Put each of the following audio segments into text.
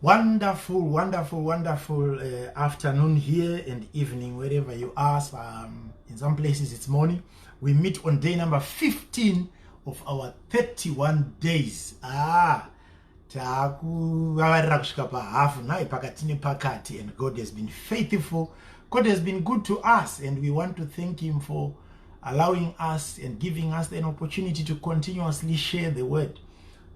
Wonderful, wonderful, wonderful afternoon here and evening, wherever you are. In some places it's morning. We meet on day number 15 of our 31 days. Ah, takuvavarira kusvika pahafu nhai, pakati nepakati, and God has been faithful. God has been good to us, and we want to thank Him for allowing us and giving us an opportunity to continuously share the word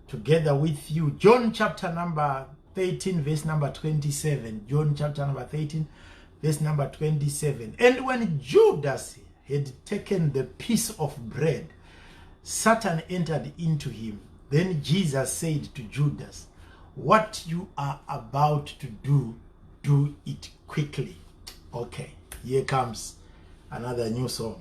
together with you. John chapter number 13, verse number 27. John chapter number 13, verse number 27. "And when Judas had taken the piece of bread, Satan entered into him. Then Jesus said to Judas, 'What you are about to do, do it quickly.'" Okay, here comes another new song.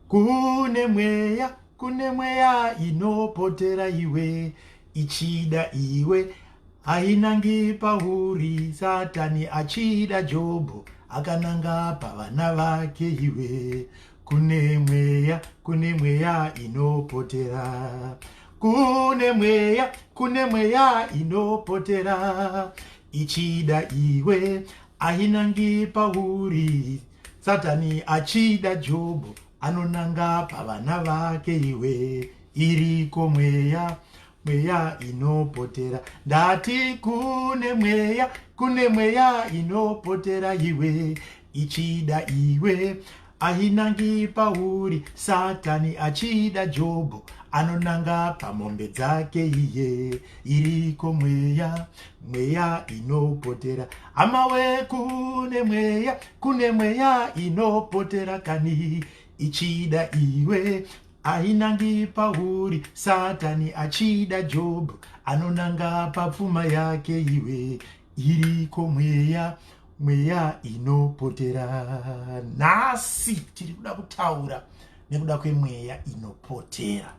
Kune mweya, kune mweya inopotera iwe, ichida iwe, hainangi pauri. Satani achida Jobho akananga pavana vake iwe. Kune mweya, kune mweya inopotera, kune mweya, kune mweya inopotera, ichida iwe, hainangi pauri. Satani achida Jobho anonanga pavana vake iwe. Iriko mweya, mweya inopotera. Ndati kune mweya, kune mweya inopotera iwe, ichida iwe, hainangi pauri. Satani achida Jobho anonanga pamombe dzake iye. Iriko mweya, mweya inopotera. Hamawe, kune mweya, kune mweya inopotera kani, ichida iwe, hainangi pauri. Satani achida Jobho anonanga papfuma yake iwe. Iriko mweya, mweya inopotera. Nhasi tiri kuda kutaura nekuda kwemweya inopotera.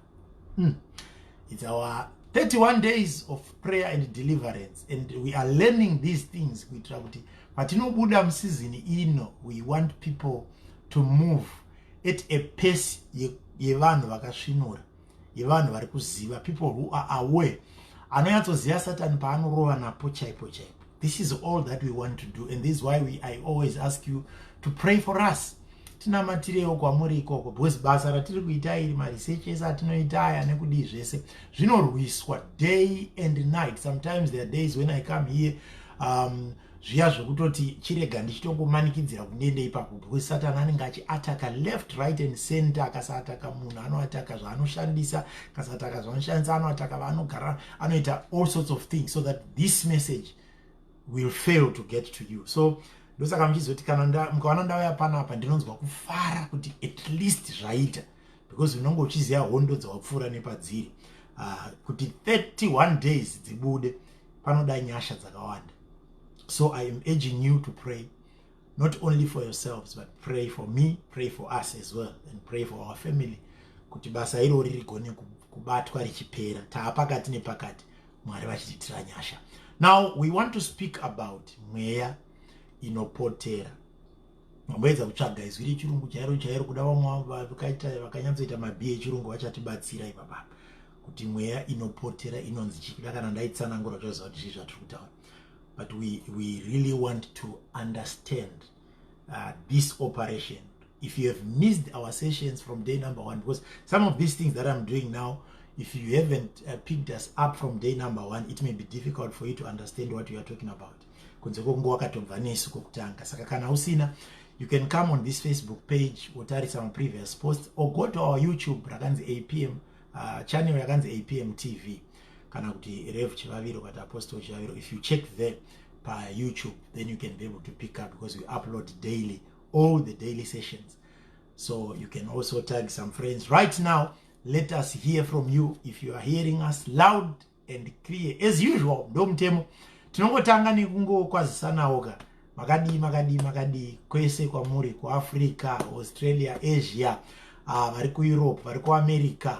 It's our 31 days of prayer and deliverance, and we are learning these things kuitira kuti patinobuda museason ino, we want people to move at a pace yevanhu vakasvinura, yevanhu vari kuziva, people who are aware, anonyatsoziva Satani paanorova napo chaipo chaipo. This is all that we want to do, and this is why I always ask you to pray for us. Tinamatirewo kwamuri ikoko, because basa ratiri kuita iri, maresearch ese atinoita aya nekudii zvese, zvinorwiswa day and night. Sometimes there are days when I come here, zviya zvekutoti chirega ndichitongomanikidzira kundende ipapo, because Satani anenge achiataka left, right and center. Akasaataka munhu, anoataka zvaanoshandisa. Akasaataka zvaanoshandisa, anoataka vaanogara, anoita all sorts of things so that this message will fail to get to you. So ndosaka muchizoti kana mukaona ndauya panapa, ndinonzwa kufara kuti at least zvaita, because unonge uchiziva hondo dzawapfuura nepadziri. Kuti 31 days dzibude panoda nyasha dzakawanda. So I am urging you to pray not only for yourselves, but pray for me, pray for us as well, and pray for our family, kuti basa irori rigone kubatwa richipera. Taa pakati nepakati, Mwari vachitiitira nyasha. Now we want to speak about mweya inopotera. Mamboedza kutsvaga izwi rechirungu chairo chairo. Kuda vamwe vakanyatsoita mabhi echirungu vachatibatsira ipapapa kuti mweya inopotera inonzi chikuda. Kana ndaitsanangura, uchaziva kuti zvii zvatiri kutaura. But we really want to understand this operation. If you have missed our sessions from day number one, because some of these things that I'm doing now, if you haven't picked us up from day number one, it may be difficult for you to understand what we are talking about, kunze kwokunge wakatobva nesu kwokutanga. Saka kana usina, you can come on this Facebook page wotarisa maprevious posts, or go to our YouTube rakanzi APM, channel yakanzi APM TV, kana kuti Rev Chivaviro, kati Apostle Chivaviro. If you check there paYouTube, then you can be able to pick up, because we upload daily, all the daily sessions. So you can also tag some friends. Right now, let us hear from you if you are hearing us loud and clear. As usual, ndo mutemo, tinongotanga nekungokwazisanawo ka. Makadii, makadii, makadii kwese kwamuri, kuAfrica, Australia, Asia, vari kuEurope, vari kuAmerica,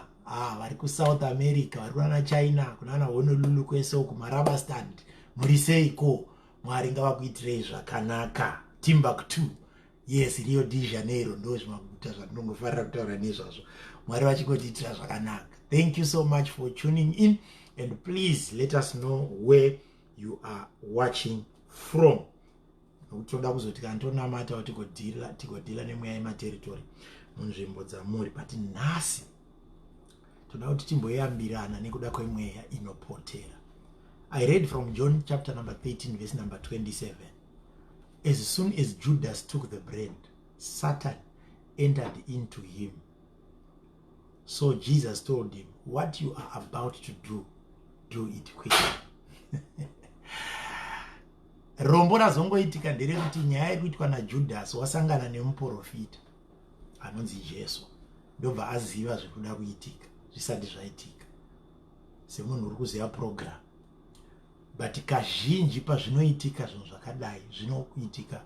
vari kuSouth America, vari kunana China, kunana Honolulu, kwese uku, Marabastad, muri seiko? Mwari ngavakuitirei zvakanaka. Timbuktu, yes, Rio de Janeiro, ndo zvimaguta zvandinongofarira kutaura nezvazvo. Mwari vachingotiitira zvakanaka. Thank you so much for tuning in, and please let us know where you are watching from, nokuti toda kuzoti kana tonamata tigodhila nemweya yematerritory munzvimbo dzamuri. But nhasi toda kuti timboyambirana nekuda kwemweya inopotera. I read from John chapter number 13, verse number 27. As soon as Judas took the bread, Satan entered into him. So Jesus told him, "What you are about to do, do it quickly." Rombo razongoitika nderekuti nyaya yekuitwa naJudas, wasangana nemuprofita anonzi Jesu, ndobva aziva zvekuda kuitika zvisati zvaitika, semunhu uri kuziva program. But kazhinji pazvinoitika zvinhu zvakadai, zvinoitika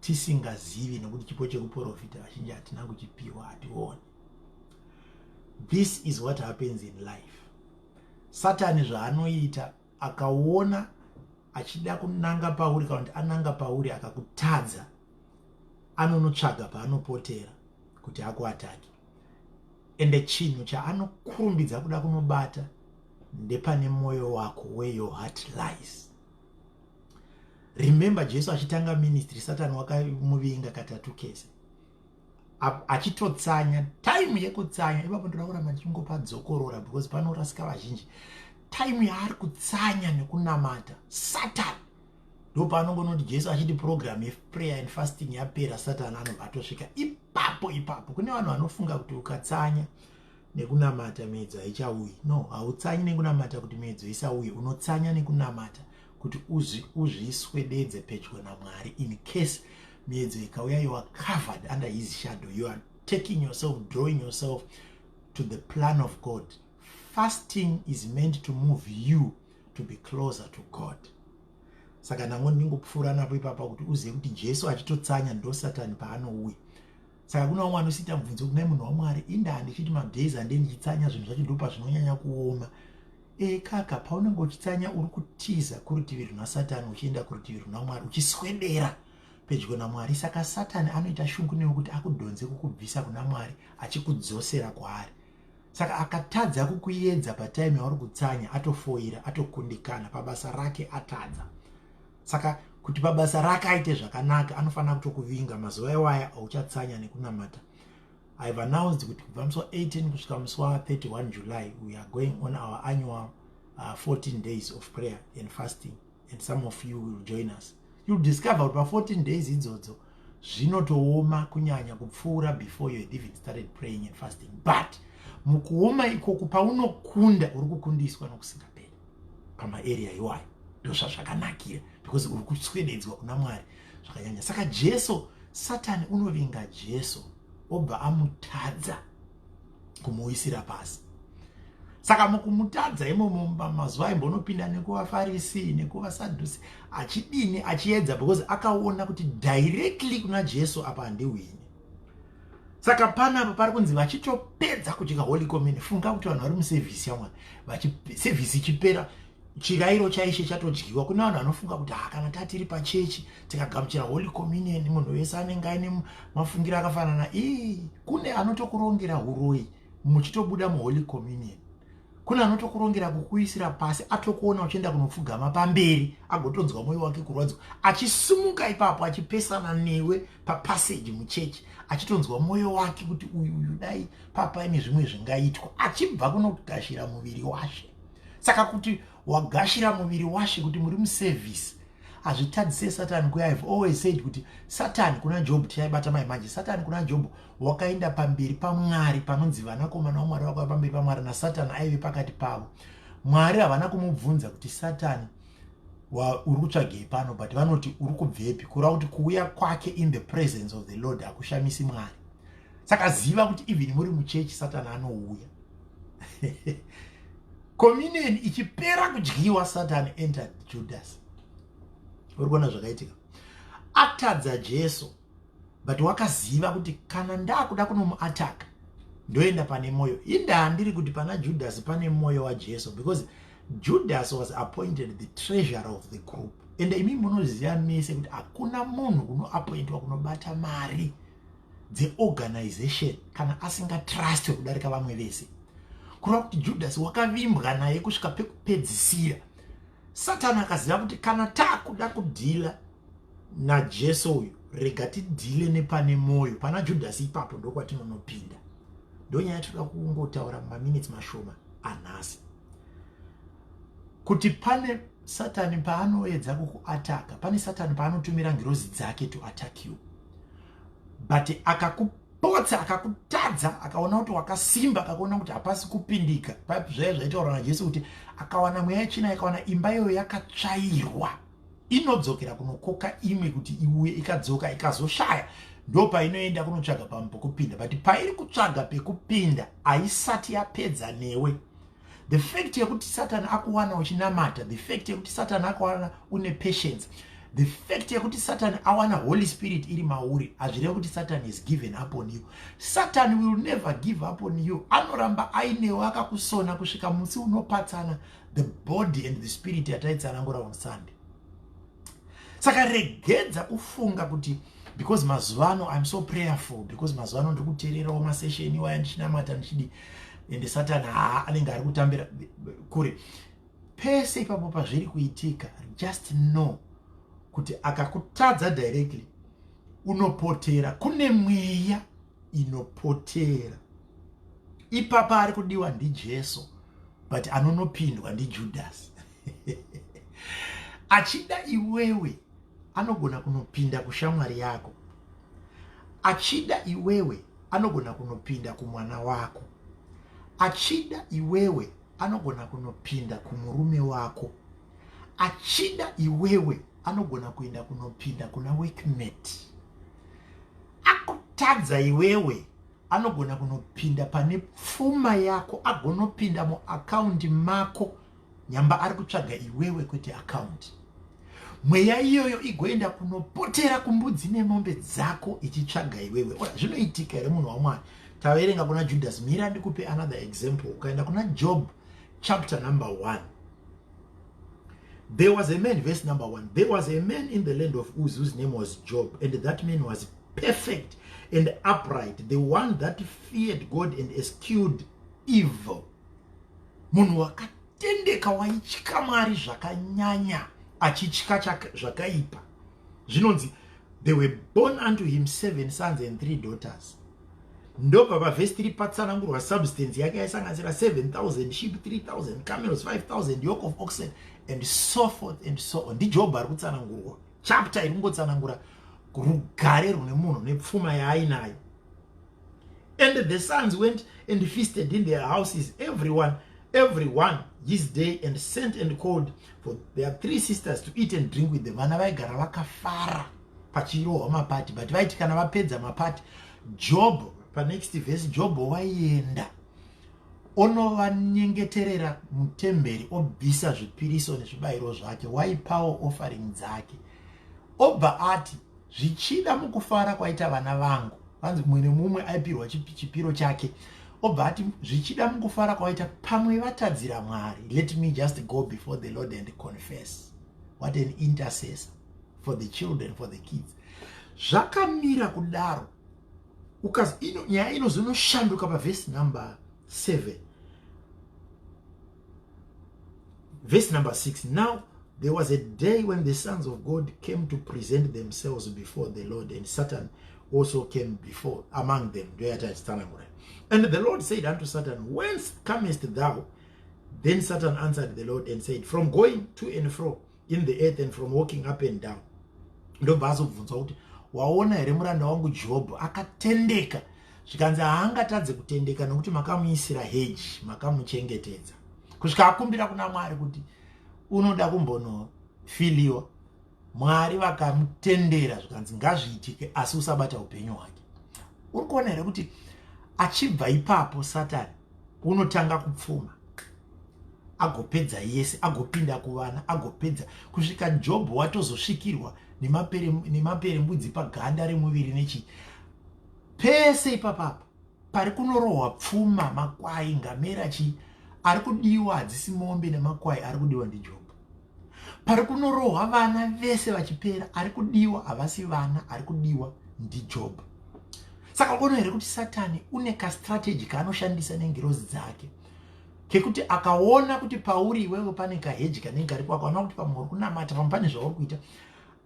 tisingazivi, nekuti chipo chekuprofita vazhinji hatina kuchipiwa, hationi. This is what happens in life. Satani zvaanoita, akaona achida kunanga pauri, kana kuti ananga pauri akakutadza, anonotsvaga paanopotera kuti akuatake. Ende chinhu chaanokurumbidza kuda kunobata ndepane mwoyo wako, where your heart lies. Remember, Jesu achitanga ministry, Satani wakamuvinga katatu kese achitotsanya. Time yekutsanya ipapo, ndoda kuramba ndichingopadzokorora because panorasika vazhinji. Time yaari kutsanya nekunamata Satani, ndo paanongonoti Jesu achiti program yeprayer and fasting yapera, Satani anobva atosvika ipapo ipapo. Kune vanhu vanofunga kuti ukatsanya nekunamata miedzo haichauyi. No, hautsanyi nekunamata kuti miedzo isauye. Unotsanya nekunamata kuti uzviswededze pedyo naMwari. In case miedzo ikauya, you are covered under his shadow. You are taking yourself, drawing yourself to the plan of God. Fasting is meant to move you to be closer to God. Saka nango ndingopfuura napo ipapa kuti uzive kuti Jesu achitotsanya, ndo Satani paanouya. Saka kuna vamwe vanosiita mubvunzo kuna munhu waMwari, indaa ndichiti madays ande ndichitsanya, zvinhu zvacho ndo pazvinonyanya kuoma. E kaka, paunenge uchitsanya, uri kutiza kurutivi runa Satani uchienda kurutivi runa Mwari, uchiswedera pedyo naMwari. Saka Satani anoita shungu newe kuti akudhonze kukubvisa kuna Mwari achikudzosera kwaari. Saka akatadza kukuedza patime yauri kutsanya, atofoira, atokundikana pabasa rake, atadza. Saka kuti pabasa rake aite zvakanaka, anofanira kutokuvinga mazuva iwaya auchatsanya nekunamata. I've announced kuti kubva musi wa18 kusvika musi wa31 July, we are going on our annual 14 days of prayer and fasting, and some of you will join us. You'll discover kuti pa14 days idzodzo zvinotooma kunyanya kupfuura before you had even started praying and fasting. But mukuoma ikoko, paunokunda, uri kukundiswa nokusingaperi pamaarea iwayo. Ndozvazvakanakira, because uri kuswededzwa kuna Mwari zvakanyanya. Saka Jesu, Satani unovinga Jesu, obva amutadza kumuwisira pasi. Saka mukumutadza imomo, mazuva aimbonopinda nekuvaFarisi nekuvaSadhusi, achidini, achiedza, because akaona kuti directly kuna Jesu apa handiwini. Saka panapa pari kunzi vachitopedza kudya Holy Communion. Funga kuti vanhu vari muservice yaMwari, service ichipera, chirayiro chaIshe chatodyiwa. Kune vanhu vanofunga kuti ha, kana tatiri pachechi tikagamuchira Holy Communion, munhu wese anenge aine mafungiro akafanana. Ii, kune anotokurongera uroyi muchitobuda muHoly Communion. Kune anotokurongera kukuisira pasi, atokuona uchienda kunopfugama pamberi, agotonzwa mwoyo wake kurwadzwa, achisumuka ipapo achipesana newe papassage muchechi, achitonzwa mwoyo wake kuti uyu uyu dai papaine zvimwe zvingaitwa, achibva kunogashira muviri waShe. Saka kuti wagashira muviri waShe, kuti muri muservice, hazvitadzise Satani kuya. I've always said kuti Satani kuna Job, tichaibata mai manje, Satani kuna Job wakaenda pamberi paMwari. Panonzi vanakomana vaMwari vakauya pamberi paMwari, naSatani aive pakati pavo. Mwari havana kumubvunza kuti, "Satani, uri kutsvagei pano?" But vanoti, "Uri kubvepi?" Kureva kuti kuuya kwake in the presence of the Lord hakushamisi Mwari. Saka ziva kuti even muri muchechi, Satani anouya. Communion ichipera kudyiwa, Satani entered Judas. Uri kuona zvakaitika? Atadza Jesu, but wakaziva kuti kana ndakuda kunomuataka, ndoenda pane mwoyo. Indaa ndiri kuti pana Judas pane mwoyo waJesu, because Judas was appointed the treasurer of the group. Ende imi munoziva mese kuti hakuna munhu unoappointwa kunobata mari dzeorganization kana asingatrustwe kudarika vamwe vese. Kureva kuti Judas wakavimbwa naye kusvika pekupedzisira. Satani akaziva kuti kana takuda kudhila naJesu uyu, rega tidhile nepane mwoyo pana Judhasi, ipapo ndokwatinonopinda. Ndonyaya toda kungotaura mumaminitsi mashoma anhasi, kuti pane Satani paanoedza kukuataka, pane Satani paanotumira ngirozi dzake to attack you, but akakupotsa, akakutadza, akaona kuti wakasimba, akakuona kuti hapasi kupindika. Zvaiva zvaitaurwa naJesu kuti akawana mweya yetsvina, akawana imba iyoyo yakatsvairwa, inodzokera kunokoka imwe kuti iuye. Ikadzoka ikazoshaya, ndo painoenda kunotsvaga pamwe pekupinda. But pairi kutsvaga pekupinda, haisati yapedza newe. The fact yekuti Satani akuwana uchinamata, the fact yekuti Satani akuwana une patience, the fact yekuti Satani awana Holy Spirit iri mauri, hazvirevi kuti Satan is given up on you. Satan will never give up on you. Anoramba ainewe akakusona kusvika musi unopatsana the body and the spirit yataitsanangura on Sunday. Saka regedza kufunga kuti because mazuva ano I'm so prayerful, because mazuva ano ndiri kuteererawo masession iwaya ndichinamata ndichidi, ende Satani haa, anenge ari kutambira kure. Pese ipapo pazviri kuitika, just know kuti akakutadza directly, unopotera kune mweya inopotera. Ipapa ari kudiwa ndiJesu, but anonopindwa ndiJudhasi. Achida iwewe, anogona kunopinda kushamwari yako. Achida iwewe, anogona kunopinda kumwana wako. Achida iwewe, anogona kunopinda kumurume wako. Achida iwewe, anogona kuenda kunopinda kuna workmate. Akutadza iwewe, anogona kunopinda pane pfuma yako, agonopinda muakaundi mako, nyamba ari kutsvaga iwewe kwete akaundi. Mweya iyoyo igoenda kunopotera kumbudzi nemombe dzako ichitsvaga iwewe. Ora, zvinoitika here, munhu waMwari? Taverenga kuna Judas. Mira ndikupe another example. Ukaenda kuna Job chapter number 1, there was a man, verse number 1, there was a man in the land of Uz whose name was Job, and that man was perfect and upright, the one that feared God and eschewed evil. Munhu wakatendeka, waitya Mwari zvakanyanya, achitya zvakaipa. Zvinonzi there were born unto him seven sons and three daughters. Ndobva pavhesi 3 patsanangurwa substance yake, yaisanganisira 7000 sheep, 3000 camels, 5000 yoke of oxen and so forth and so on. NdiJobho ari kutsanangurwa. Chapter iri kungotsanangura rugare rune munhu nepfuma yaainayo. And the sons went and feasted in their houses, every one his day, and sent and called for their three sisters to eat and drink with them. Vana vaigara vakafara pachirohwa mapati, but vaiti kana vapedza mapati, Job, panext verse, Job waienda onovanyengeterera mutemberi, obvisa zvipiriso nezvibayiro zvake, waipawo offering dzake. Obva ati, zvichida mukufara kwaita vana vangu, vanzi mumwe nemumwe aipirwa chipiro chake, obva ati, zvichida mukufara kwaita, pamwe vatadzira Mwari. Let me just go before the Lord and confess. What an intercessor for the children, for the kids. Zvakamira kudaro, nyaya inozonoshanduka pavhesi number 7, verse number 6. Now there was a day when the sons of God came to present themselves before the Lord, and Satan also came before among them. Ndoyatachitsanangura. And the Lord said unto Satan, "Whence comest thou?" Then Satan answered the Lord and said, "From going to and fro in the earth and from walking up and down." Ndobva azobvunzwa kuti, waona here muranda wangu Jobho akatendeka? Zvikanzi haangatadze kutendeka nokuti makamuisira hedge, makamuchengetedza. Kusvika akumbira kuna Mwari kuti unoda kumbonofiliwa. Mwari vakamutendera, zvikanzi ngazviitike, asi usabata upenyu hwake. Uri kuona here kuti achibva ipapo, Satani unotanga kupfuma, agopedza yese, agopinda kuvana, agopedza kusvika Jobho watozosvikirwa nemaperembudzi paganda remuviri nechii. Pese ipapapa pari kunorohwa pfuma, makwai, ngamera, chii, ari kudiwa hadzisi mombe nemakwai, ari kudiwa ndiJobho. Pari kunorohwa vana vese vachipera, ari kudiwa havasi vana, ari kudiwa ndiJobho. Saka uona here kuti Satani une kastrategy kaanoshandisa nengirozi dzake? Kekuti akaona kuti pauri iwewe pane kaheji kanenge karipo, akaona kuti pamwe uri kunamata, pamwe pane zvauri kuita,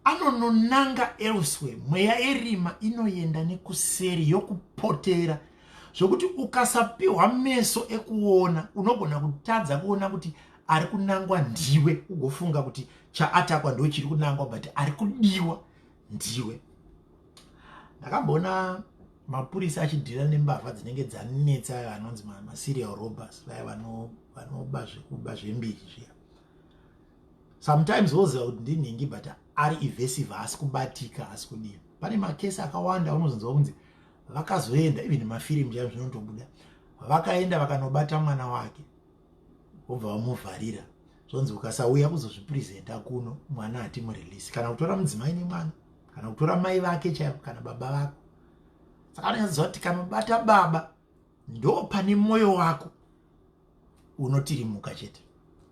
anononanga elsewhere. Mweya yerima inoenda nekuseri yokupotera, zvokuti ukasapiwa meso ekuona, unogona kutadza kuona kuti ari kunangwa ndiwe, ugofunga kuti chaatakwa ndo chiri kunangwa, but ari kudiwa ndiwe. Ndakamboona mapurisa achidhira nembavha dzinenge dzanetsa, anonzi maserial robbers, vaya vanoba zvekuba zvembiri zviya. Sometimes woziva kuti ndinhingi, but ari evasive, haasi kubatika, haasi kudii. Pane makesi akawanda unozonzwa kunzi vakazoenda, even mafirimu chaivo zvinotobuda, vakaenda vakanobata mwana wake, vobva vamuvharira, zvonzi ukasauya kuzozvipresenta kuno, mwana hatimurelease, kana kutora mudzimai nemwana, kana kutora mai vake chaivo, kana baba vako. Saka anonyatsoziva kuti tikanobata baba, ndo pane mwoyo wako unotirimuka chete.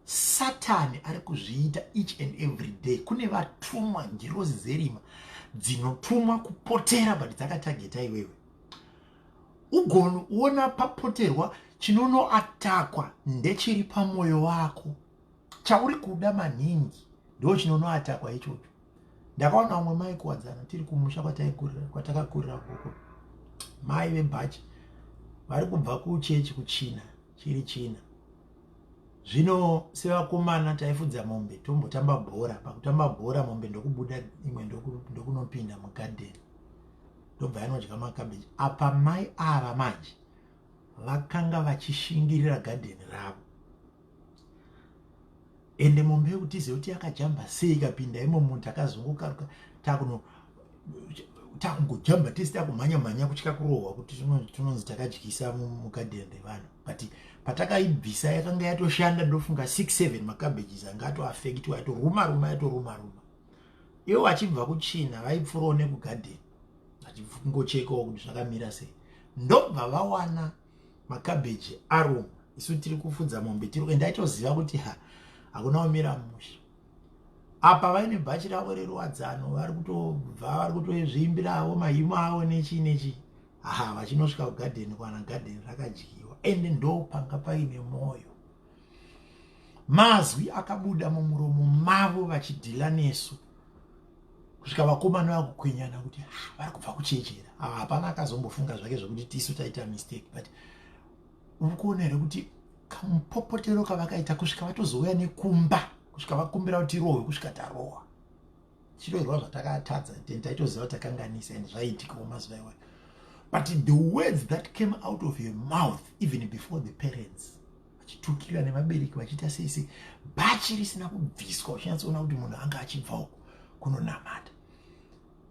Satani ari kuzviita each and every day. Kune vatumwa, ngirozi dzerima dzinotumwa kupotera, but dzakatageta iwewe. Ugoona papoterwa, chinonoatakwa ndechiri pamwoyo wako, chauri kuda maningi ndo chinonoatakwa ichocho. Ndakaona umwe mai Kuwadzana, tiri kumusha kwatakakurira koko, mai vebhachi vari kubva kuchechi kuchina, chiri china. Zvino sevakomana taifudza mombe, tombotamba bhora. Pakutamba bhora, mombe ndokubuda imwe, ndokunopinda mugadheni, ndobva yanodya makabheji. Apa mai ava manje vakanga vachishingirira gadheni ravo, ende mombe yekuti tizive kuti yakajamba sei ikapinda imomo, takazongokaruka, takuno takungojamba tese, takumhanya mhanya, kutya kurohwa kuti tinonzi takadyisa mugadheni revanhu. But patakaibvisa, yakanga yatoshanda, ndofunga 6 7 makabheges anga atoafektwa, yatoruma ruma, yatoruma ruma. Ivo vachibva kuchina, vaipfuurawo nekugadheni vachingochekawo kuti zvakamira sei, ndobva vawana makabheji aruma. Isu tiri kufudza mombe, tiri ndaitoziva kuti ha, hakuna kumira musha apa. Vaine bhachi ravo reruwadzano, vari kutobva, vari kutozviimbiravo mahimo avo nechii nechii. Aha, vachinosvika kugadheni, kwana gadheni rakadyiwa, ende ndo panga paine mwoyo. Mazwi akabuda mumuromo mavo vachidhila nesu, kusvika vakomana vakukwenyana kuti vari kubva kuchechera. Hapana akazombofunga zvake zvokuti tisu taita mistake, but uri kuona here kuti kamupopotero kavakaita kusvika vatozouya nekumba, kusvika vakumbira kuti tirohwe, kusvika tarohwa, tichirohwa zvatakatadza. Taitoziva kuti takanganisa, and zvaiitikawo mazuva iwayo, but the words that came out of your mouth, even before the parents, vachitukira nevabereki, vachiita sei sei, bhachi risina kubviswa, uchinyatsoona kuti munhu anga achibva uko kunonamata.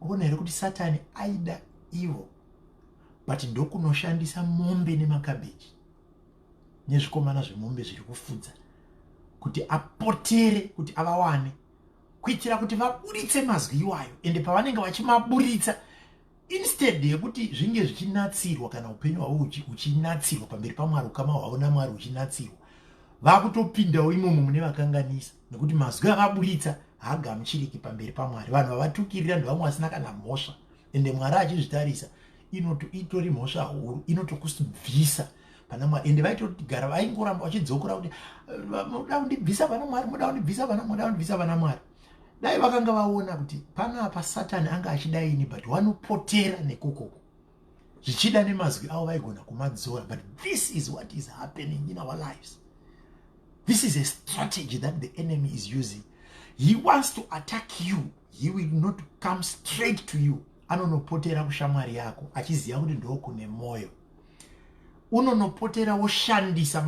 Uona here kuti Satani aida ivo, but ndokunoshandisa mombe nemakabheji nezvikomana zvemombe zviri kufudza kuti apotere, kuti avawane, kuitira kuti vaburitse mazwi iwayo. Ende pavanenge vachimaburitsa, instead yekuti zvinge zvichinatsirwa, kana upenyu hwavo huchinatsirwa pamberi paMwari, ukama hwavo naMwari huchinatsirwa, vakutopindawo imomo mune vakanganisa, nekuti mazwi avaburitsa haagamuchiriki pamberi paMwari. Vanhu vavatukirira ndevamwe vasina kana mhosva, ende Mwari achizvitarisa, itori mhosva huru, inotokubvisa pana Mwari. Ende vaitogara vaingoramba vachidzokora kuti muda kundibvisa pana Mwari, muda kundibvisa pana, muda kundibvisa pana Mwari. Dai vakanga vaona kuti panapa Satani anga achidaini, but vanopotera nekokoko, zvichida nemazwi avo vaigona kumadzora. But this is what is happening in our lives. This is a strategy that the enemy is using. He wants to attack you. He will not come straight to you. Anonopotera kushamwari yako, achiziva kuti ndokune mwoyo. Unonopotera woshandisa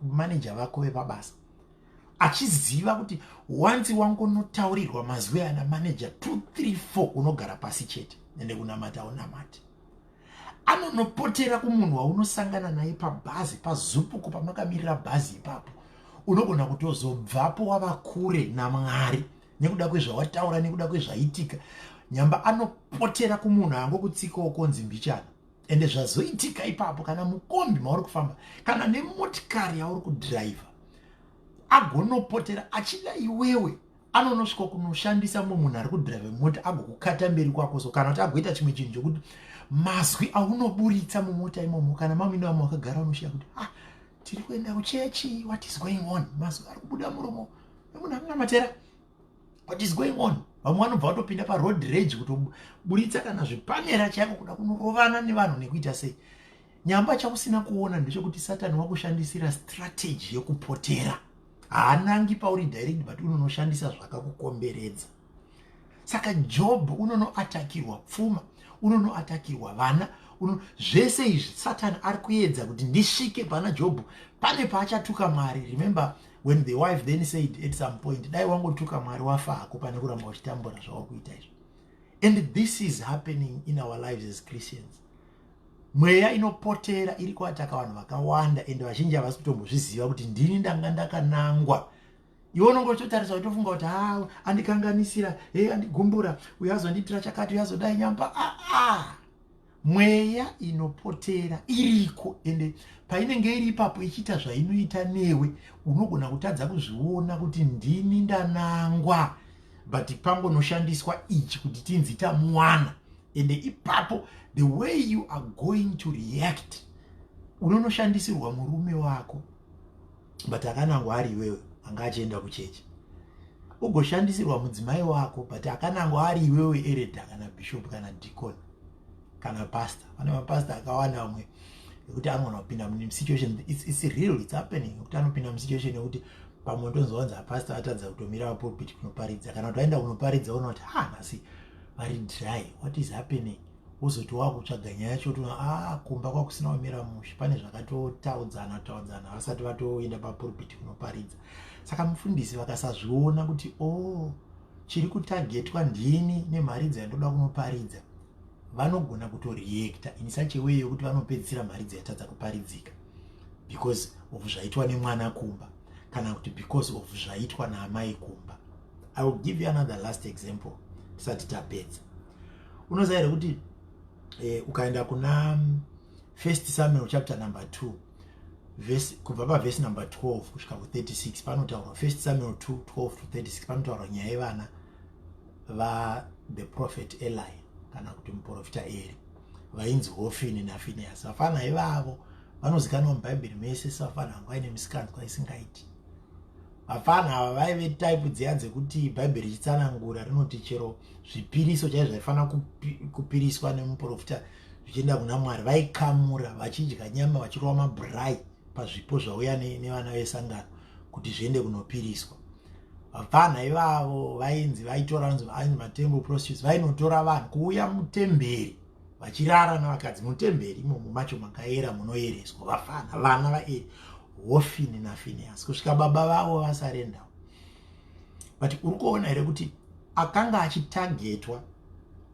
maneja vako vepabasa, achiziva kuti once wangonotaurirwa mazwi ana maneja 2 3 4, unogara pasi chete, ende kunamata unamati. Anonopotera kumunhu waunosangana naye pabhazi, pazupuko pamakamirira bhazi ipapo. Unogona kutozobvapo wava kure naMwari nekuda kwezvawataura, nekuda kwezvaitika. Nyamba anopotera kumunhu angokutsikawo konzi mbichana, ende zvazoitika ipapo, kana mukombi mauri kufamba, kana nemotikari yauri kudhiraivha, agonopotera achida iwewe. Anonosvika kunoshandisa mumwe munhu ari kudhiraivha mota, agokukata mberi kwako so, kana kuti agoita chimwe chinhu chokuti mazwi aunoburitsa mumota imomo, kana mamine vamwe wakagara, unoshiya kuti ah, Tiri kuenda kuchechi, what is going on? Mazwi ari kubuda muromo emunhu anonamatera, what is going on? Vamwe vanobva vatopinda paroad rage, kutoburitsa kana zvipanera chaiko, kuda kunorovana nevanhu nekuita sei. Nyamba chausina kuona ndechekuti Satani wakushandisira strategy yekupotera. Haanangi pauri direct, but unonoshandisa zvakakukomberedza. Saka Job unonoatakirwa pfuma, unonoatakirwa vana, zvese izvi Satani ari kuedza kuti ndisvike pana Jobhu pane paachatuka Mwari. Remember when the wife then said at some point, "Dai wangotuka Mwari wafa hako pane kuramba uchitambura zvauri kuita izvi." And this is happening in our lives as Christians. Mweya inopotera iri kuataka vanhu vakawanda, ende vazhinji havasi kutombozviziva kuti ndini ndanga ndakanangwa. Iwe unonge uchitotarisa, uchitofunga kuti, "Ha, andikanganisira, e andigumbura, uyo azondiitira chakati, uyo azodai." Nyamba aa, mweya inopotera iriko, ende painenge iri ipapo ichiita zvainoita newe, unogona kutadza kuzviona kuti ndini ndanangwa, but pangonoshandiswa ichi kuti tinzi tamuwana. Ende ipapo the way you are going to react, unonoshandisirwa murume wako, but akanangwa ari iwewe anga achienda kuchechi. Ugoshandisirwa mudzimai wako, but akanangwa ari iwewe elder kana bishop kana deacon kana pastor. Pane mapastor akawanda vamwe ekuti anogona kupinda musituation, it's real, it's happening, ekuti anopinda musituation yekuti pamwe ndonzwanzi apastor atadza kutomira papulpit kunoparidza, kana kuti aenda kunoparidza, ona kuti ha, nhasi vari dry, what is happening? Wozoti wakutsvaga nyaya yacho, kuti a kumba kwakusina kumira mushe, pane zvakatotaudzana taudzana vasati vatoenda papulpit kunoparidza. Saka mufundisi vakasazviona kuti o oh, chiri kutagetwa ndini nemharidzo yandoda kunoparidza, vanogona kutoreacta in such a way yekuti vanopedzisira mharidzo yatadza kuparidzika because of zvaitwa nemwana kumba, kana kuti because of zvaitwa naamai kumba. I will give you another last example tisati tapedza. Unoziva here kuti ukaenda kuna First Samuel chapter number 2 verse, kubva pavhesi number 12 kusvika ku36 panotaurwa, First Samuel 2 12 to 36, panotaurwa nyaya yevana vathe prophet Eli, kana kuti muprofita Eri, vainzi Hofini naFineas. Vafana ivavo vanozikanwa mubhaibheri mese sevafana vanga vaine misikanzwa isingaiti. Vafana ava vaive type dziya dzekuti Bhaibheri richitsanangura rinoti chero zvipiriso chaizvo zvaifanira kupiriswa nemuprofita zvichienda kuna Mwari, vaikamura vachidya nyama, vachirova mabhurai pazvipo zvauya nevana vesangano kuti zviende kunopiriswa. Vapfanha ivavo vainzi vaitora, ainzi matemple prostitutes, vainotora vanhu kuuya mutemberi vachirara navakadzi mutemberi imomo macho makaera munoereswa. Vafana, vana vaEri, Hofini naFineas, kusvika baba vavo vasarendawo. But uri kuona here kuti akanga achitagetwa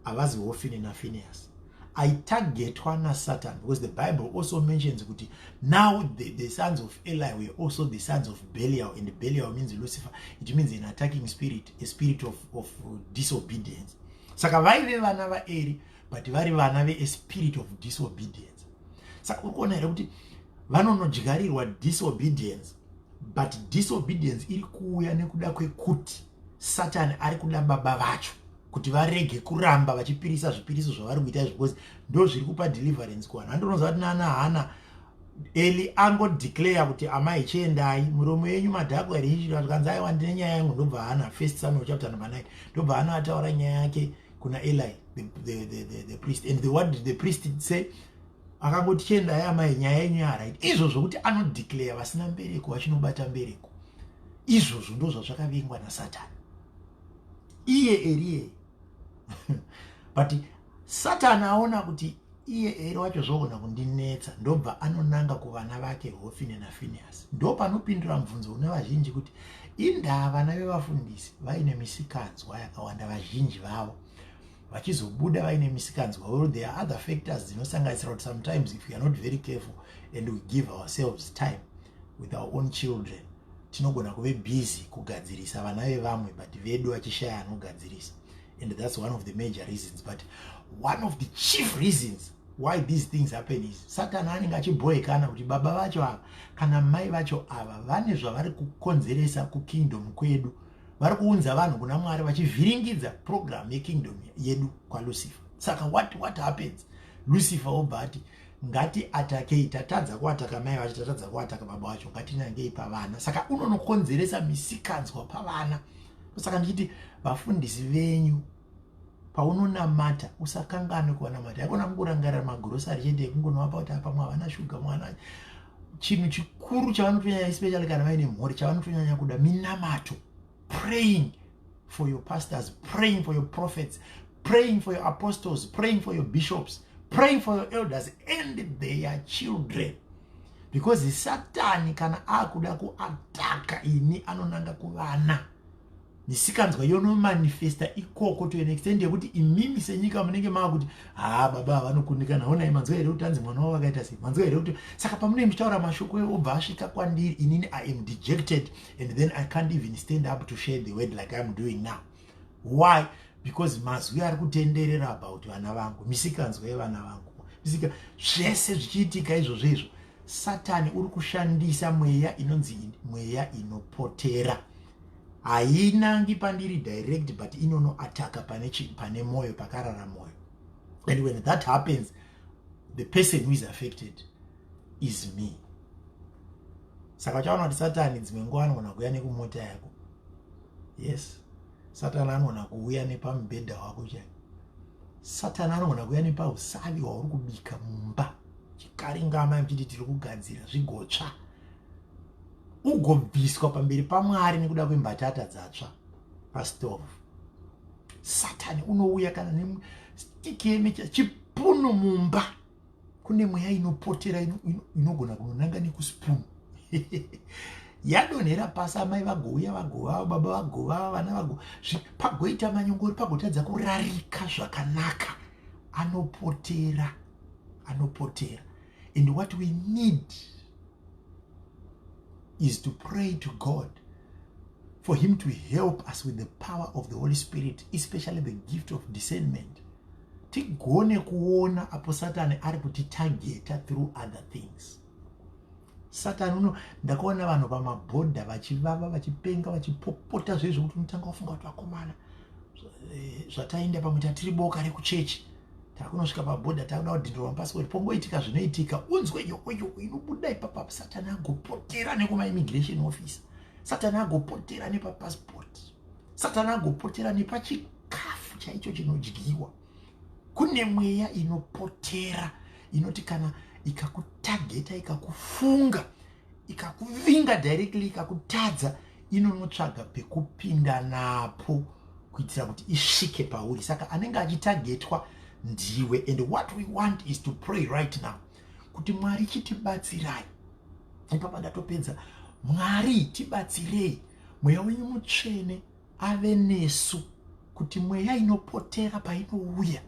havazi Hofini naFineas aitagetwa naSatan? Because the Bible also mentions kuti now the sons of Eli were also the sons of Belial, and Belial means Lucifer. It means an attacking spirit, a spirit of disobedience. Saka vaive vana vaEri, but vari vana veaspirit of disobedience. Saka uri kuona here kuti vanonodyarirwa disobedience, but disobedience iri kuuya nekuda kwekuti Satani ari kuda baba vacho kuti varege kuramba vachipirisa zvipiriso zvavari kuita izvo, because ndo zviri kupa deliverance kuvanhu. Handinoziva kuti nana Hana, Eli angodeclare kuti, "Amai, chiendai, muromo yenyu madhakwa here?" Zvikanzi, "Aiwa, ndine nyaya yangu." Ndobva Hana, First Samuel chapter number 9, ndobva Hana ataura nyaya yake kuna Eli the priest. And what did the priest say? Akangoti, "Chiendai amai, nyaya yenyu yaright." Izvo zvokuti anodeclare vasina mbereko vachinobata mbereko, izvozvo ndo zvazvakavengwa naSatani, iye Eriye. But Satani aona kuti iye Eri wacho zvogona kundinetsa, ndobva anonanga kuvana vake Hofini naFineas. Ndo panopindura mubvunzo une vazhinji kuti indaa vana vevafundisi vaine misikanzwa yakawanda, vazhinji vavo vachizobuda vaine misikanzwa. Well, there are other factors dzinosanganisira kuti sometimes if we are not very careful and we give ourselves time with our own children, tinogona kuve busy kugadzirisa vana vevamwe, but vedu vachishaya anogadzirisa. And that's one of the major reasons. But one of the chief reasons why these things happen is Satan anenge achibhoekana kuti baba vacho ava kana mai vacho ava vane zvavari kukonzeresa kukingdom kwedu, vari kuunza vanhu kuna Mwari vachivhiringidza program yekingdom yedu kwaLucifer. Saka what happens? Lucifer obva ati, Ngati atakei. Tatadza kuataka mai vacho, tatadza kuataka baba vacho, ngatinangei pavana. Saka unonokonzeresa misikanzwa pavana. Saka ndichiti vafundisi venyu, paunonamata usakanganwe kuvanamata. Yakona kungorangarira magirosari chete ekungonovapa kuti apa havana shuga mwana. Chinhu chikuru chavanotonyanya, especially kana vaine mhuri, chavanotonyanya kuda minamato. Praying for your pastors, praying for your prophets, praying for your apostles, praying for your bishops, praying for your elders and their children, because Satani kana akuda kuataka ini, anonanga kuvana. Misikanzwa yonomanifesta ikoko to an extent yekuti imimi senyika munenge maakuti, "Haa, baba vanokundikana. Onai, manzwa here kuti anzi mwana wavo akaita sei? Manzwa here kuti?" Saka pamunenge muchitaura mashoko obva asvika kwandiri, inini I am dejected and then I can't even stand up to share the word like I'm doing now. Why? Because mazwi ari kutenderera about vana vangu, misikanzwa yevana vangu, misika zvese zvichiitika izvozvo. Izvo Satani uri kushandisa mweya inonzi mweya inopotera. Hainangi pandiri direct, but inonoataka pane mwoyo, pakarara mwoyo. And when that happens, the person who is affected is me. Saka uchaona kuti Satani dzimwe nguva anogona kuuya nekumota yako. Yes, Satani anogona kuuya nepamubhedha wako chai. Satani anogona kuuya nepausavi hwauri kubika mumba, chikaringama muchiti tiri kugadzira zvigotsva, ugobviswa pamberi paMwari nekuda kwembatata dzatsva pastovhu. Satani unouya kana nestiki yemecha, chipunu mumba. Kune mweya inopotera inogona kunonanga nekusipunu yadonhera pasi. Amai vagouya, vagova, baba vagova, vana vago, pagoita manyongori, pagotadza kurarika zvakanaka. Anopotera, anopotera. And what we need is to pray to God for him to help us with the power of the Holy Spirit, especially the gift of discernment, tigone kuona apo Satani ari kutitageta through other things. Satani uno, ndakaona vanhu pamabhodha vachivava, vachipenga, vachipopota zvezvo kuti unotanga wafunga kuti, "Vakomana, zvataenda pamwe tatiri boka rekuchechi, takunosvika pabhodha, takuda kudhindurwa mapasipoti." Pongoitika zvinoitika, unzwe yoyo inobuda ipapa. Satani agopotera nekumaimmigration office, Satani agopotera nepapasipoti, Satani agopotera nepachikafu chaicho chinodyiwa. Kune mweya inopotera inoti kana ikakutageta, ikakufunga, ikakuvinga directly, ikakutadza, inonotsvaga pekupinda napo kuitira kuti isvike pauri. Saka anenge achitagetwa ndiwe. And what we want is to pray right now kuti Mwari chitibatsirai. Ipapa ndatopedza. Mwari tibatsirei, mweya wenyu mutsvene ave nesu, kuti mweya inopotera painouya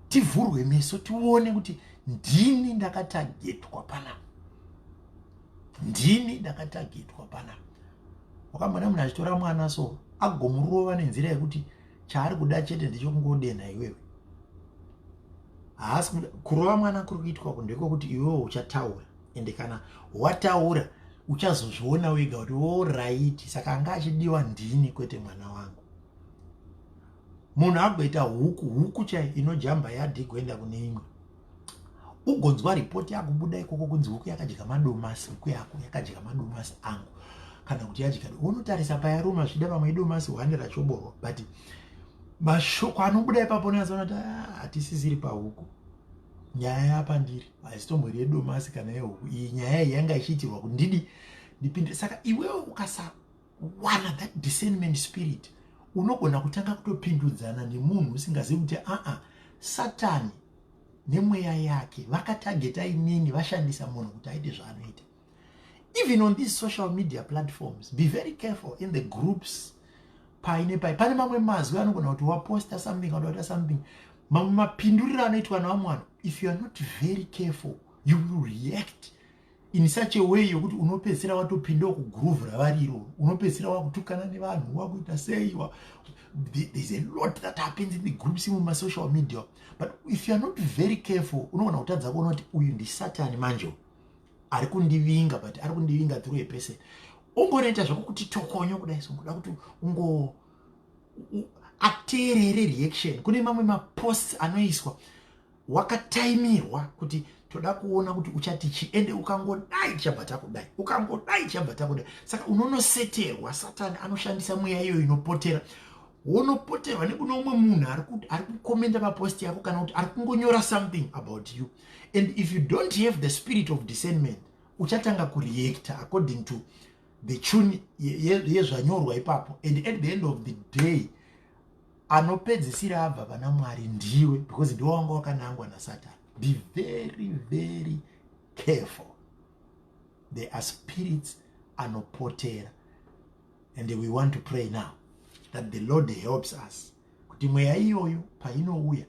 tivhurwe meso, tione kuti ndini ndakatagetwa panapa, ndini ndakatagetwa panapa. Wakamboona munhu achitora mwana so, agomurova nenzira yekuti chaari kuda chete ndechokungodenha iwewe? Haasi kurova mwana kuri kuitwa ndekwekuti iwewe uchataura, ende kana wataura uchazozviona wega kuti, "Alright, saka anga achidiwa ndini kwete mwana wangu." Munhu agoita huku, huku chai inojamba yadhi kuenda kune imwe, ugonzwa ripoti yakubuda ikoko kunzi huku yakadya madomasi, huku yako yakadya madomasi angu, kana kuti yadya. Unotarisa payaruma, zvida pamwe idomasi hwani rachoborwa, but mashoko anobuda ipapo unonyatsoona kuti, "Ah, hatisisiri pahuku, nyaya yapandiri haisitombori yedomasi kana yehuku. Iyi nyaya iyi yanga ichiitirwa kundidi ndipinde." Saka iwewe ukasawana that discernment spirit, unogona kutanga kutopindudzana nemunhu usingazivi kuti aa, Satani nemweya yake vakatageta inini, vashandisa munhu kuti aite zvaanoita. Even on these social media platforms, be very careful in the groups. Paine pai pane mamwe mazwi anogona kuti waposta something, wadaita something, mamwe mapinduriro anoitwa nevamwe vanhu. If you are not very careful, you will react in such a way yokuti unopedzisira watopindawo kugroove ravari iroro, unopedzisira wakutukana nevanhu, wakuita sei. There's a lot that happens in the groups mumasocial media, but if you are not very careful, unogona kutadza kuona kuti uyu ndisatani manje ari kundivinga, but ari kundivinga through a person. Ungonoita zvokuti tokonyo kudai so, kuda kuti ungo ateerere reaction. Kune mamwe maposts anoiswa wakataimirwa kuti Toda kuona kuti uchati chi. Ende ukangodai, tichabva takudai, ukangodai, tichabva takudai. Saka unonoseterwa. Satani anoshandisa mweya iyoyo inopotera. Wonopoterwa nekuno umwe munhu ari kukomenda papost yako kana kuti ari kungonyora something about you, and if you don't have the spirit of discernment, uchatanga kureacta according to the tune yezvanyorwa ipapo. And at the end of the day, anopedzisira abva pana Mwari ndiwe, because ndiwe wanga wakanangwa naSatani. Be very, very careful. There are spirits anopotera, and we want to pray now that the Lord helps us kuti mweya iyoyo painouya,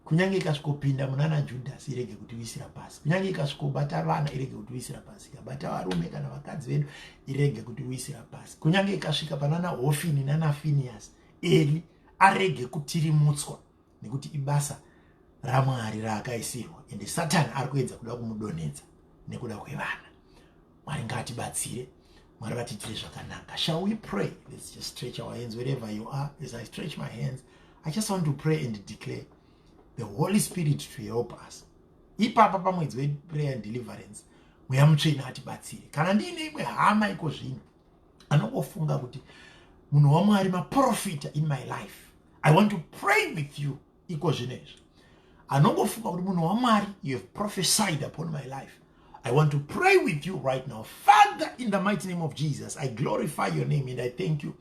kunyange ikasvikopinda munana Judhasi, irege kutiwisira pasi. Kunyange ikasvikobata vana, irege kutiwisira pasi. Ikabata varume kana vakadzi vedu, irege kutiwisira pasi. Kunyange ikasvika panana Hofini nanaFinias, Eli arege kutirimutswa, nekuti ibasa raMwari raakaisirwa, ende Satani ari kuedza kuda kumudonhedza nekuda kwevana. Mwari ngaatibatsire, Mwari vatiitire zvakanaka. Shall we pray? Let's just stretch our hands wherever you are. As I stretch my hands, I just want to pray and declare the Holy Spirit to help us ipapa pamwedzi weprayer and deliverance. Mweya Mutsvene atibatsire. Kana ndiine imwe hama iko zvino anongofunga kuti munhu waMwari maprofita in my life, I want to pray with you iko zvino izvi. Anongofunga kuti munhu waMwari, you have prophesied upon my life, I want to pray with you right now. Father, in the mighty name of Jesus, I glorify your name and I thank you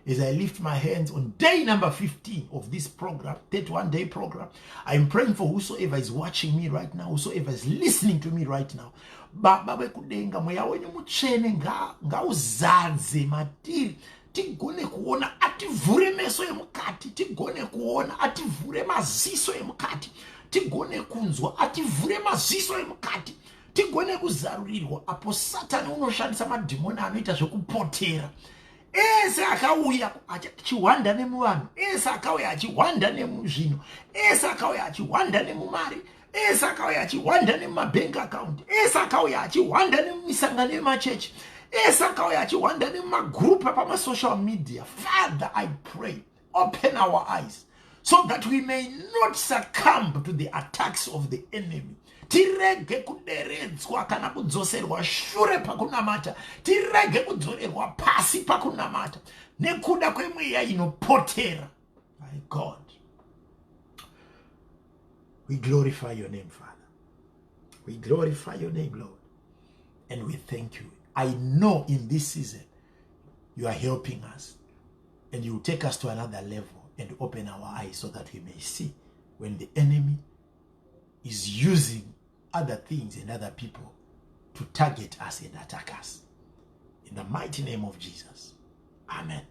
as I lift my hands on day number 15 of this program, 31 day program. I'm praying for whosoever is watching me right now, whosoever is listening to me right now. Baba vekudenga, mweya wenyu mutsvene ngauzadze matiri, tigone kuona, ativhure meso emukati tigone kuona, ativhure maziso emukati tigone kunzwa, ativhure maziso emukati tigone kuzarurirwa apo Satani unoshandisa madhimoni anoita zvekupotera ese akauya achihwanda nemuvanhu, ese akauya achihwanda nemuzvinhu, ese akauya achihwanda nemumari, ese akauya achihwanda nemumabank account, ese akauya achihwanda nemumisangano yemachechi, ese akauya achihwanda nemumagurupu apamasocial media. Father, I pray, open our eyes so that we may not succumb to the attacks of the enemy. Tirege kuderedzwa kana kudzoserwa shure pakunamata, tirege kudzorerwa pasi pakunamata nekuda kwemweya inopotera. My God, we glorify your name. Father, we glorify your name, Lord, and we thank you. I know in this season you are helping us and you will take us to another level and open our eyes so that we may see when the enemy is using other things and other people to target us and attack us. In the mighty name of Jesus, amen.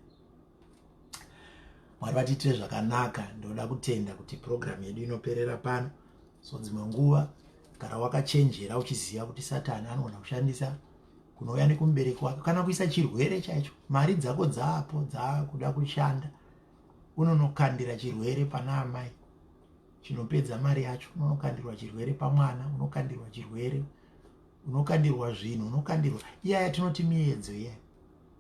Mwari vatiitire zvakanaka. Ndoda kutenda kuti purogiramu yedu inoperera pano. So dzimwe nguva gara wakachenjera, uchiziva kuti Satani anogona kushandisa kunouya nekumubereki wake kana kuisa chirwere chaicho. Mari dzako dzaapo dzaakuda kushanda, unonokandira chirwere pana amai chinopedza mari yacho, unonokandirwa chirwere pamwana, unokandirwa chirwere, unokandirwa zvinhu, unokandirwa. Iyaya tinoti miedzo iyaya.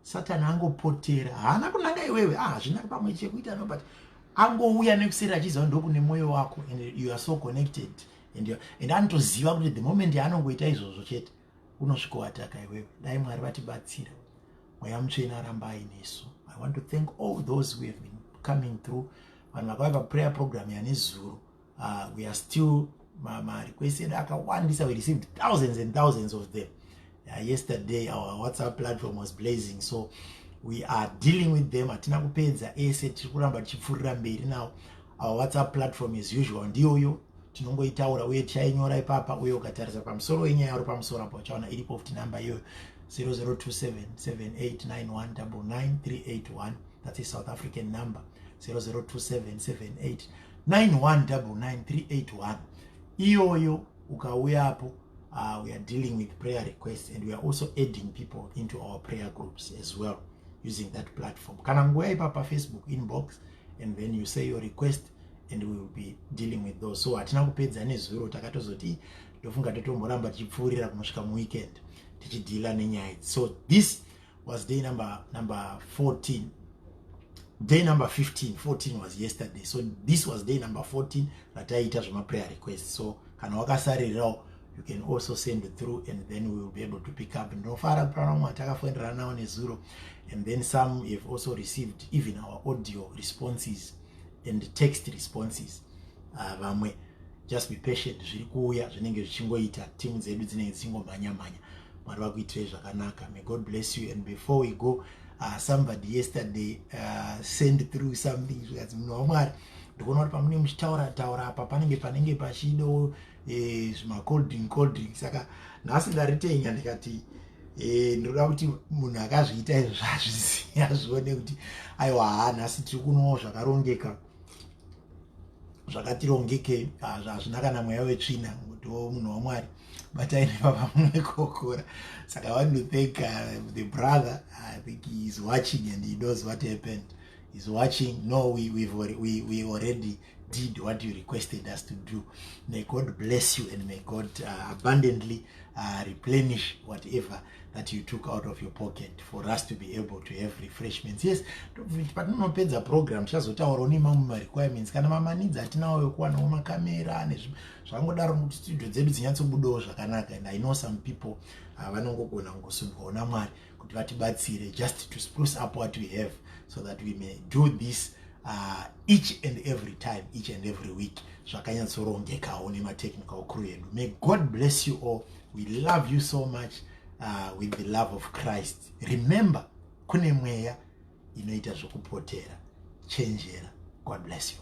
Satani angopotera, haana kunanga iwewe. Ah, hazvina pamwe chekuita, no, but angouya nekuseri achiziva ndokune mwoyo wako and you are so connected and anotoziva kuti the moment yaanongoita izvozvo chete, unosvikoataka iwewe. Dai Mwari vatibatsira, Mweya Mutsvene aramba ainesu. I want to thank all those who have been coming through, vanhu vakauya paprayer program yanezuro. We are still, marequest edu akawandisa. We received thousands and thousands of them yesterday. Our WhatsApp platform was blazing, so we are dealing with them. Hatina kupedza ese, tiri kuramba tichipfuurira mberi nawo. Our WhatsApp platform, as usual, ndiyoyo tinongoitaura uye tichainyora ipapa. Uye ukatarisa pamusoro wenyaya uri pamusoro apo, uchaona iripo futi namba iyoyo, 0027 7891 99381. That's a South African number, 0027 7891 99381. Iyoyo ukauyapo, we are dealing with prayer requests and we are also adding people into our prayer groups as well using that platform. Kana nguva ipapa, Facebook inbox and then you say your request and we will be dealing with those. So hatina kupedza nezuro, takatozoti ndofunga totomboramba tichipfuurira kunosvika muweekend tichidhila nenyaya idzi. So this was day number 14, day number 15. 14 was yesterday, so this was day number 14 rataiita zvemaprayer request. So kana wakasaririrawo You can also send through and then we will be able to pick up. Ndinofara kuti pana vamwe vatakafonerana navo nezuro, and then some have also received even our audio responses and text responses. Vamwe just be patient, zviri kuuya, zvinenge zvichingoita, timu dzedu dzinenge dzichingomhanya mhanya. Mwari vakuitirei zvakanaka. May God bless you. And before we go, somebody yesterday send through something, zvikanzi, "Munhu waMwari, ndikuona kuti pamunenge muchitaura taura apa panenge pachido zvimacold drink, cold drink." Saka nhasi ndaritenya, ndikati ndinoda kuti munhu akazviita izvo zvazviziva, zvione kuti aiwa, ha, nhasi tiri kunowo zvakarongeka, zvakatirongeke, hazvina kana mweya wetsvina. Ngutiwo munhu waMwari, batai nepapa munekokora. Saka I want to thank the brother. I think he is watching and he knows what happened. He's watching. No, we already did what you requested us to do. May God bless you and may God abundantly replenish whatever that you took out of your pocket for us to be able to have refreshments. Yes, patinopedza program tichazotaurawo nemamwe marequirements kana mamanidzi atinawo ekuwanawo makamera nezvangodaro, kuti studio dzedu dzinyatsobudawo zvakanaka. And I know some people vanongogona kungosundwawo naMwari kuti vatibatsire just to spruce up what we have so that we may do this each and every time, each and every week, zvakanyatsorongekawo nematechnical crew edu. May God bless you all. We love you so much with the love of Christ. Remember, kune mweya inoita zvokupotera. Chenjera. God bless you.